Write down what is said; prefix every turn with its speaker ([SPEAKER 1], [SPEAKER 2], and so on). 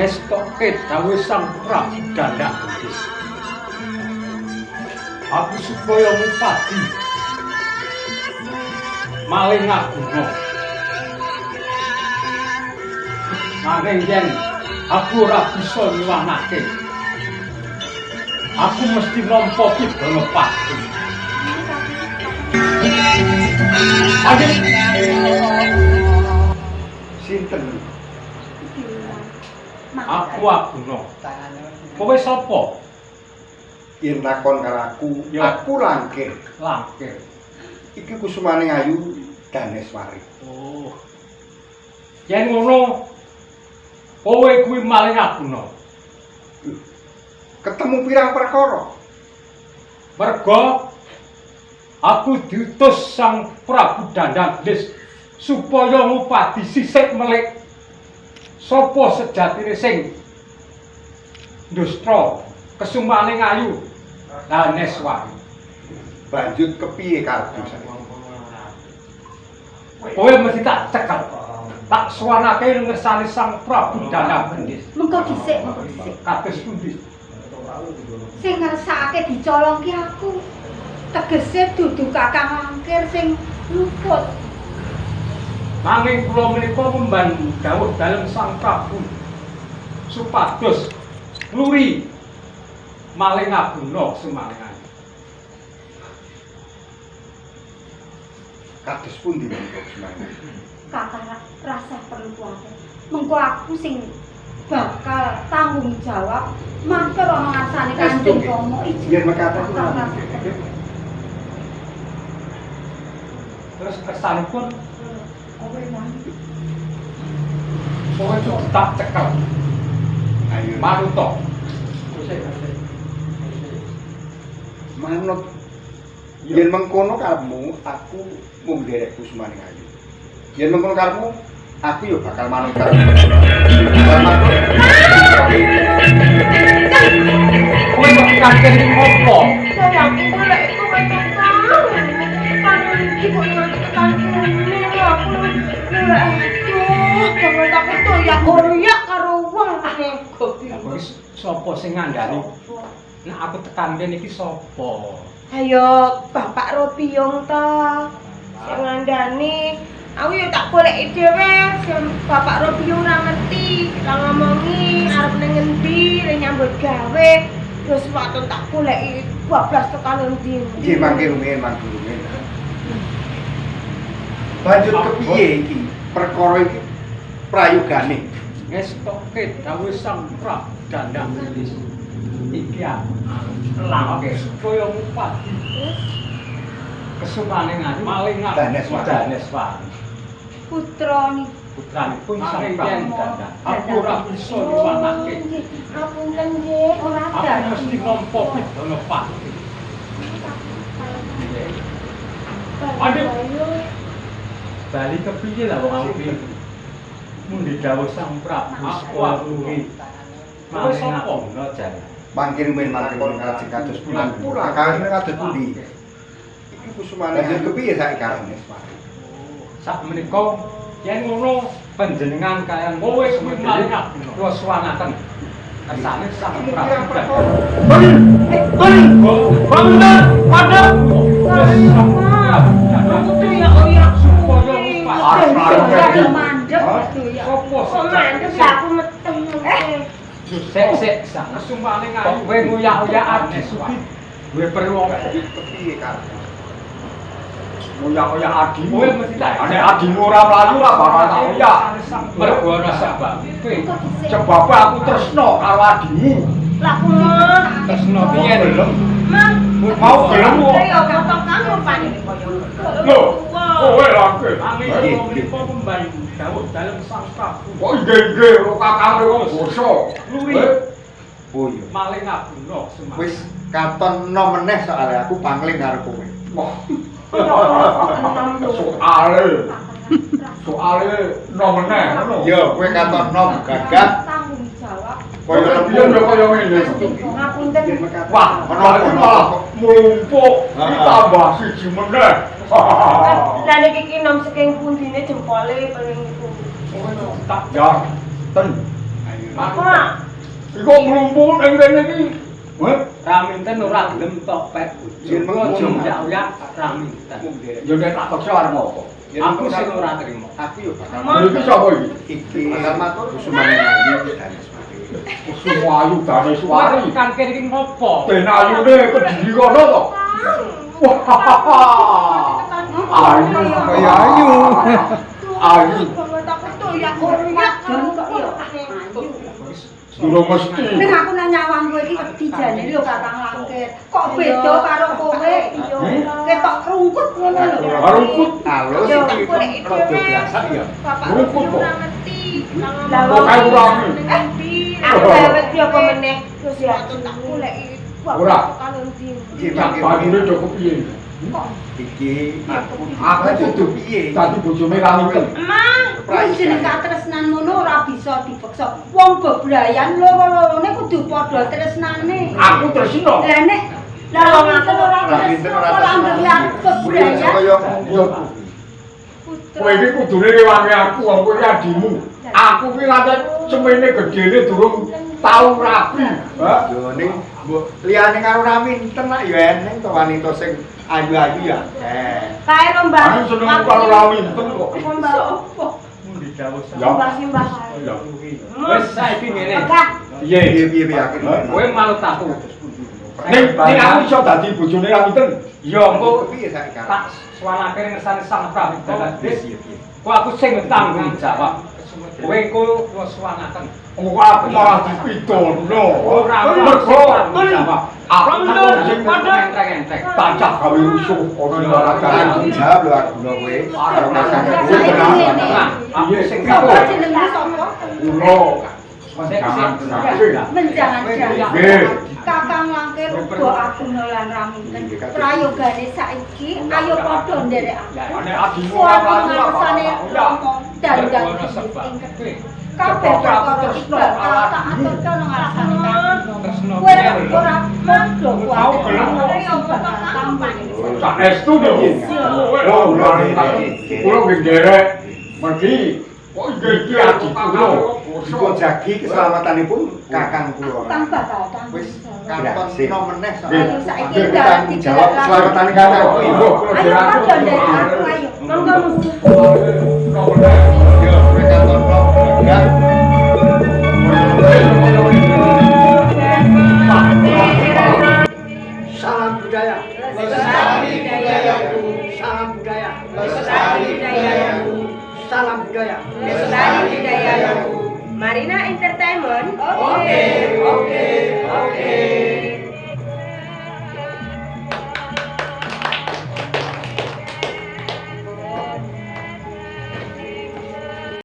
[SPEAKER 1] Ngestoke dawuh Sang Prabu Dandak Gendis. Aku supaya ngupadi maling aguna. Nanging yen aku ora bisa nyuwanake, aku mesti nampa pidana pati. Adik,
[SPEAKER 2] Sinten?
[SPEAKER 1] Aku Aguna. Kowe sapa?
[SPEAKER 2] Yen takon karo aku,
[SPEAKER 1] Ya.
[SPEAKER 2] aku Langkir.
[SPEAKER 1] Langkir.
[SPEAKER 2] Iki kusumane ayu Daneswari.
[SPEAKER 1] Oh. Yen ngono, kowe kuwi maling aguna.
[SPEAKER 2] Ketemu pirang perkara?
[SPEAKER 1] Merga aku diutus Sang Prabu Dandang Gendis supaya ngupadi sisik melik sapa sejatine sing ndustra kesumane ayu Daneswari.
[SPEAKER 2] Banjut kepiye karepmu saiki?
[SPEAKER 1] Kowe mesti tak cekel. Tak suwanake ngersane Sang Prabu Dandang Gendis.
[SPEAKER 3] Mengko dhisik, mengko dhisik.
[SPEAKER 1] Kados pundi?
[SPEAKER 3] Sing ngersakake dicolong ki aku. Tegese dudu Kakang Langkir sing luput.
[SPEAKER 1] Nanging kula menika memban dawuh dalem Sang Prabu supados ngluri maling aguna sumalingan.
[SPEAKER 2] Kados pundi mengko kusumane?
[SPEAKER 3] Kakang rasa perlu kuwatir. Mengko aku sing bakal tanggung jawab matur ana ngarsane
[SPEAKER 2] Estu
[SPEAKER 3] Kanjeng
[SPEAKER 2] nggih.
[SPEAKER 3] Rama iki.
[SPEAKER 2] Yen mekaten
[SPEAKER 3] Kakang rasa perlu.
[SPEAKER 1] Terus kersanipun kowe nang kowe kudu tak cekel
[SPEAKER 2] Ayo.
[SPEAKER 1] manuta.
[SPEAKER 2] Manut. Yen mengkono karepmu, aku mung nderek kusumane ayu. Yen mengkono karepmu, aku ya bakal manut karepmu. Bakal manut.
[SPEAKER 1] Kowe kok kaget opo?
[SPEAKER 4] Sayangku lek iku tekan. Tekan iki kok nganti tekan kene aku lek aduh banget aku tuh ya koyak karo wong
[SPEAKER 1] Lah kok iki sapa sing ngandani? Nek aku tekan kene iki sapa?
[SPEAKER 4] Ayo Bapak Robiyong ta sing ngandani. Aku ya tak goleki dhewe, sing Bapak Robiyong ora ngerti, ora ngomongi arep ning ngendi, le nyambut gawe. Terus waton tak goleki bablas tekan endi.
[SPEAKER 2] Nggih mangke rumiyin, mangke rumiyin. Banjut kepiye iki? Perkara iki prayogane.
[SPEAKER 1] Ngestoke dawuh Sang Prabu Dandang Gendis. Iki aku Langkir supaya ngupadi kesumane ayu maling
[SPEAKER 2] Daneswari.
[SPEAKER 1] Daneswari.
[SPEAKER 3] Putrani
[SPEAKER 1] Putranipun Sang Prabu Dandang. Aku ora bisa
[SPEAKER 4] Oh,
[SPEAKER 1] nyuwanake.
[SPEAKER 4] nggih. Ngapunten nggih.
[SPEAKER 3] ora
[SPEAKER 1] Aku mesti nampa pidana pati. Aduh. Bali kepiye lah wong aku iki? Mundi dawuh Sang Prabu aku kuwi. Kowe sapa? Jare.
[SPEAKER 2] Mangke rumiyin mangke lajeng kados pundi? Aku lakane kados pundi? Iki kusumane banjut kepiye saiki Daneswari?
[SPEAKER 1] Sak menika yen ngono panjenengan kaliyan kowe kuwi maling aguna. Kula suwanaken kersane Sang
[SPEAKER 2] Ketemu
[SPEAKER 1] Prabu.
[SPEAKER 2] pirang perkara?
[SPEAKER 1] Bangun, padha.
[SPEAKER 4] Aku tuh ya oyak
[SPEAKER 1] Supaya
[SPEAKER 3] Arep mandek tuh ya.
[SPEAKER 1] Sopo
[SPEAKER 4] Kok mandek lah aku meteng.
[SPEAKER 1] Sik sik sang sumane ayu kowe nguyak-uyak adi sugi duwe perlu apa?
[SPEAKER 2] Kepiye karepmu?
[SPEAKER 5] Nguyak-uyak adimu.
[SPEAKER 1] Kowe mesti tak
[SPEAKER 5] Nek adimu ora mlayu ora bakal tak uyak.
[SPEAKER 1] Mergo ana sebabe.
[SPEAKER 3] Mengko dhisik.
[SPEAKER 5] Sebabe aku tresno karo adimu.
[SPEAKER 4] Lah aku mah.
[SPEAKER 1] Tresno piye lho?
[SPEAKER 4] Mah.
[SPEAKER 5] Mau gelem kok.
[SPEAKER 4] Ya potong kanggo panene koyo.
[SPEAKER 5] Lho, kowe langke.
[SPEAKER 1] Angin kula menika kembali dawuh dalem Sang Prabu.
[SPEAKER 5] Kok inggih-inggih karo kakangmu kok basa.
[SPEAKER 1] Luri
[SPEAKER 2] Oh iya.
[SPEAKER 1] maling aguna semar.
[SPEAKER 2] Wis katon nom meneh soalé aku pangling karo kowe.
[SPEAKER 5] Wah. Soale, soale no meneh ngono.
[SPEAKER 2] Ya, kowe katon nom gagah
[SPEAKER 3] Tanggung jawab
[SPEAKER 2] kaya
[SPEAKER 5] Kaya
[SPEAKER 2] lemu.
[SPEAKER 5] yo kaya ngene.
[SPEAKER 4] Ngapunten.
[SPEAKER 2] Yen mekaten.
[SPEAKER 5] Wah,
[SPEAKER 2] ana
[SPEAKER 5] ana
[SPEAKER 2] apa
[SPEAKER 5] malah mlumpuk
[SPEAKER 2] Ah.
[SPEAKER 5] ditambah siji meneh.
[SPEAKER 4] Lah nek iki nom saking pundine jempole paling niku.
[SPEAKER 1] Tak
[SPEAKER 5] Ya, ten.
[SPEAKER 2] Ayo.
[SPEAKER 4] Apa?
[SPEAKER 5] Iku mlumpuk ning kene iki. Heh,
[SPEAKER 1] Raminten ora gelem tok pek bojo.
[SPEAKER 2] Yen mengkono.
[SPEAKER 1] Aja uyak-uyak Raminten.
[SPEAKER 5] Ya nek tak peksa arep apa?
[SPEAKER 1] Aku sing ora trimo.
[SPEAKER 2] Aku yo bakal
[SPEAKER 5] Lha iki sapa iki?
[SPEAKER 2] Iki bakal matur Kusumane Ayu Daneswari.
[SPEAKER 5] Kusumo Ayu Daneswari.
[SPEAKER 1] Kan kene iki ngopo?
[SPEAKER 5] Ben ayune Kediri kono to. Wah. Ayu
[SPEAKER 2] Kaya ayu.
[SPEAKER 5] Ayu.
[SPEAKER 4] Banget aku tuh ya ora
[SPEAKER 3] kok ya ayu.
[SPEAKER 5] Durung mesti.
[SPEAKER 3] Ning aku nang nyawang kowe iki wedi jane lho Kakang Langkir. Kok beda karo kowe?
[SPEAKER 4] Iya.
[SPEAKER 3] Ketok rungkut ngono lho.
[SPEAKER 5] Rungkut.
[SPEAKER 2] Halus
[SPEAKER 4] Yo,
[SPEAKER 2] iki
[SPEAKER 4] tak goleki
[SPEAKER 2] rada
[SPEAKER 4] dhewe.
[SPEAKER 2] biasa ya.
[SPEAKER 4] Bapak
[SPEAKER 5] Rungkut
[SPEAKER 4] Robiyong
[SPEAKER 5] kok.
[SPEAKER 4] ora ngerti.
[SPEAKER 5] Lah, kok kae ora
[SPEAKER 4] ngerti. Aku wedi apa meneh terus ya tak goleki.
[SPEAKER 5] Ora.
[SPEAKER 4] Tekan endi.
[SPEAKER 5] Tak banyune do kepiye?
[SPEAKER 2] Iki aku
[SPEAKER 5] Aku
[SPEAKER 2] kudu piye?
[SPEAKER 5] Dadi bojone Raminten.
[SPEAKER 4] Emang
[SPEAKER 3] Wong jeneng katresnan ngono ora bisa dipeksa. Wong bebrayan loro-lorone kudu padha tresnane.
[SPEAKER 5] Aku tresno.
[SPEAKER 3] Lah nek lah wong aku ora
[SPEAKER 2] Raminten
[SPEAKER 3] tresno
[SPEAKER 2] ora
[SPEAKER 3] kok langgeng bebrayan.
[SPEAKER 2] Kaya
[SPEAKER 5] Yo. Kowe iki kudune rewangi aku, wong kowe iki adimu. Aku ki nganti semene gedene durung tau rabi. Hah?
[SPEAKER 2] Yo ning mbok liyane karo Raminten lak yo eneng to wanita sing ayu-ayu ya.
[SPEAKER 4] Kae lho Mbah.
[SPEAKER 5] Aku seneng karo Raminten kok.
[SPEAKER 4] Mbah.
[SPEAKER 1] Mundi dawuh Sang
[SPEAKER 5] Ya.
[SPEAKER 4] Mbah simbah.
[SPEAKER 5] Ya.
[SPEAKER 1] Wis saiki ngene.
[SPEAKER 4] Megah.
[SPEAKER 5] Piye?
[SPEAKER 2] Piye piye piye aku.
[SPEAKER 1] Kowe manut aku.
[SPEAKER 5] Ning ning aku iso dadi bojone Raminten.
[SPEAKER 1] Ya engko
[SPEAKER 2] piye saiki
[SPEAKER 1] tak suwanake ngersane Sang Prabu Jagadish.
[SPEAKER 2] Piye piye.
[SPEAKER 1] Kok aku sing tanggung jawab. Kowe engko kula suwanaken.
[SPEAKER 5] Engko aku malah dipidono.
[SPEAKER 1] Ora
[SPEAKER 5] Mergo
[SPEAKER 1] tanggung jawab.
[SPEAKER 5] aku sing
[SPEAKER 1] Enteng-enteng.
[SPEAKER 5] tancah gawe rusuh ana ing laragan.
[SPEAKER 2] Tanggung jawab lho aku lho kowe. Karo kakang kowe
[SPEAKER 3] Saiki ngene.
[SPEAKER 1] Nah, aku sing
[SPEAKER 3] Sapa jenengmu sapa?
[SPEAKER 5] Kula menjangan
[SPEAKER 3] Menjangan-jangan.
[SPEAKER 5] Nggih.
[SPEAKER 3] Kakang Langkir uga Aguna lan Raminten. Prayogane saiki ayo padha nderek aku.
[SPEAKER 5] Nek adimu ora
[SPEAKER 3] Suatu ngarsane Rama dandan ing Kediri. Kabeh perkara iki bakal tak aturke nang ngarsane Kakang.
[SPEAKER 1] Tresno.
[SPEAKER 3] Kowe ora padha kuwatir.
[SPEAKER 5] Tau
[SPEAKER 3] bakal tampan.
[SPEAKER 5] Saestu lho. Oh, kula nggih nderek. Mergi kok iki adi kula.
[SPEAKER 2] Dipun jagi keselamatanipun kakang kula.
[SPEAKER 3] Kang bakal tanggung
[SPEAKER 2] Wis
[SPEAKER 3] jawab.
[SPEAKER 2] katon no meneh
[SPEAKER 3] Ayo saiki
[SPEAKER 2] Nggih,
[SPEAKER 3] dalan
[SPEAKER 2] tanggung jawab keselamatan kakang kuwi.
[SPEAKER 3] Ayo padha nderek aku ayo.
[SPEAKER 4] Monggo monggo.
[SPEAKER 5] No meneh.
[SPEAKER 2] Yo kowe katon no. Enggak.
[SPEAKER 6] Salam budaya.
[SPEAKER 4] Lestari
[SPEAKER 6] budayaku. Salam budaya.
[SPEAKER 4] Lestari budayaku.
[SPEAKER 6] Salam budaya.
[SPEAKER 4] Lestari budayaku. Marina Entertainment. Oke, oke.